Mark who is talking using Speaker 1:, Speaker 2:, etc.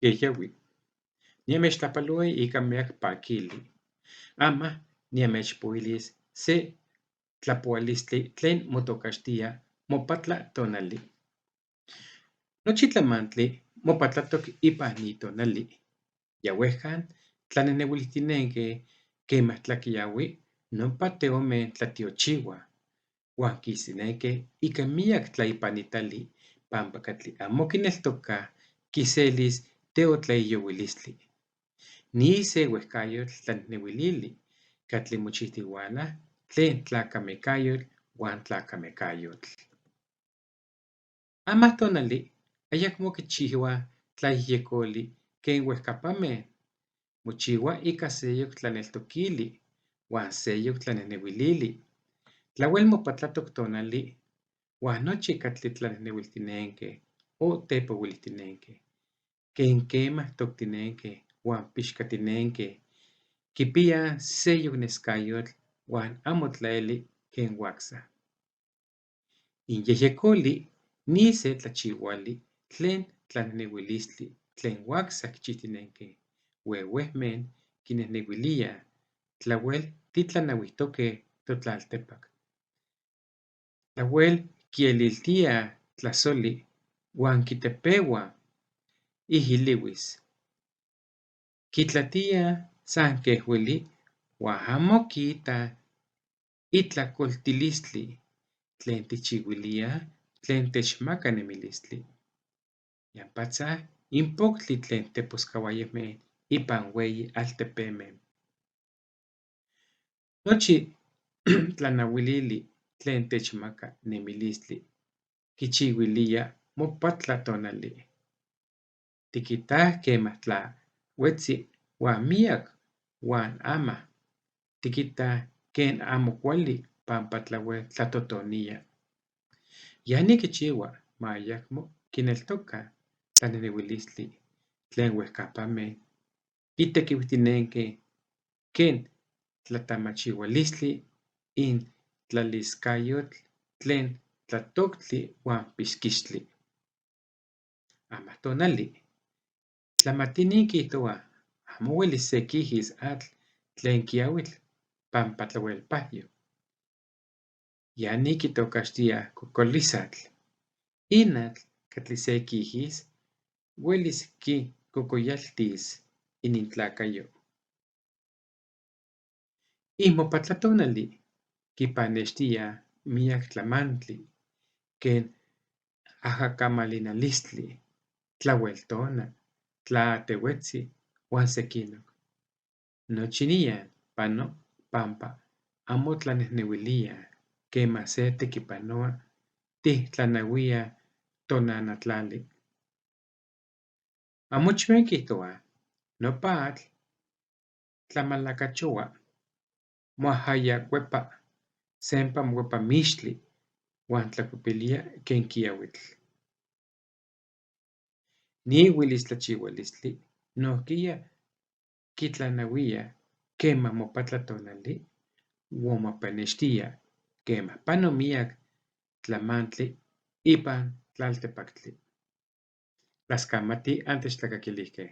Speaker 1: Queyahui. Niamechtlapaloi ica miac paquili. Ama niamechpohuilis se tlapoalistli tlen motocaxtia Mopatla Tonali. Nochi tlamantli mopatlatoc ipan ni tonali. Ya huejan tlanejnehuilijtinenque quema tlaquiyahui nopa teome tlatiochihua huan quistinenque ica miyac tlaipanitali pampa catli amo quineltoca quiselis teotlaiyohuilistli. Ni se huejcayotl tlanejnehuilili catli mochijtihuala tlen tlacamecayotl huan tlacamecayotl. Ama tonali ayacmo quichihua tlayejyecoli quen huejcapame, mochihua ica seyoc tlaneltoquili huan seyoc tlanejnehuilili. Tlahuel mopatlatoc tonali huan nochi catli tlanejnehuiltinenque o tepohuilijtinenque, quen quema toctinenque huan pixcatinenque, quipiyaj seyoc nescayotl huan amo tlaeli quen huacsa. Inyejyecoli ni se tlachihuali tlen tlanejnehuilistli tlen huacsa quichijtinenque, huehuejmen quinejnehuilíaj tlahuel titlanahuijtoque totlaltepac. Tlahuel quieliltíaj tlasoli huan quitepehuaj ijilihuis. Quitlatíaj san quej hueli huan amo quiitaj itlacoltilistli tlen tijchihuilíaj tlen techmaca nemilistli. Yampatza inpoctli tlen teposcahuayejme ipan hueyi altepeme. Nochi tlanahuilili tlen techmaca nemilistli quichihuilía mopatla tonali. Tiquitaj quema tlahuetzi huan miyac huan ama tiquitaj quen amo cuali pampa tlahuel tlatotonía. Ya ni quichihua ma ayacmo quineltoca tlanejnehuilistli tlen huejcapame quitequihuijtinenque quen tlatamachihualistli in tlaliscayotl tlen tlatoctli huan pixquixtli. Ama tonali, tlamatini quiijtohua amo huelis se quijis atl tlen quiahuitl pampa tlahuel pajyo. Ya ni quitocaxtía cocolizatl. In atl catli se quijis huelis quicocoyaltis inintlacayo. Inmopatlatonali quipanextía miyac tlamantli quen ajacamalinalistli, tlahuel tona, tlatehuetzi huan sequinoc. Nochi niyan pano pampa amo tlanejnehuilía quema se tequipanohua tijtlanahuía tonanatlali. Amochme quiijtohuaj nopa atl tlamalacachohua moajayacuepa sempa mocuepa mixtli huan tlacuepilía quen quiahuitl. Ni huelis tlachihualistli nojquiya quitlanahuía quema mopatla tonali huan mopanextía quema pano miyac tlamantli ipan tlaltepactli. Tlascamati antechtlacaquilijque.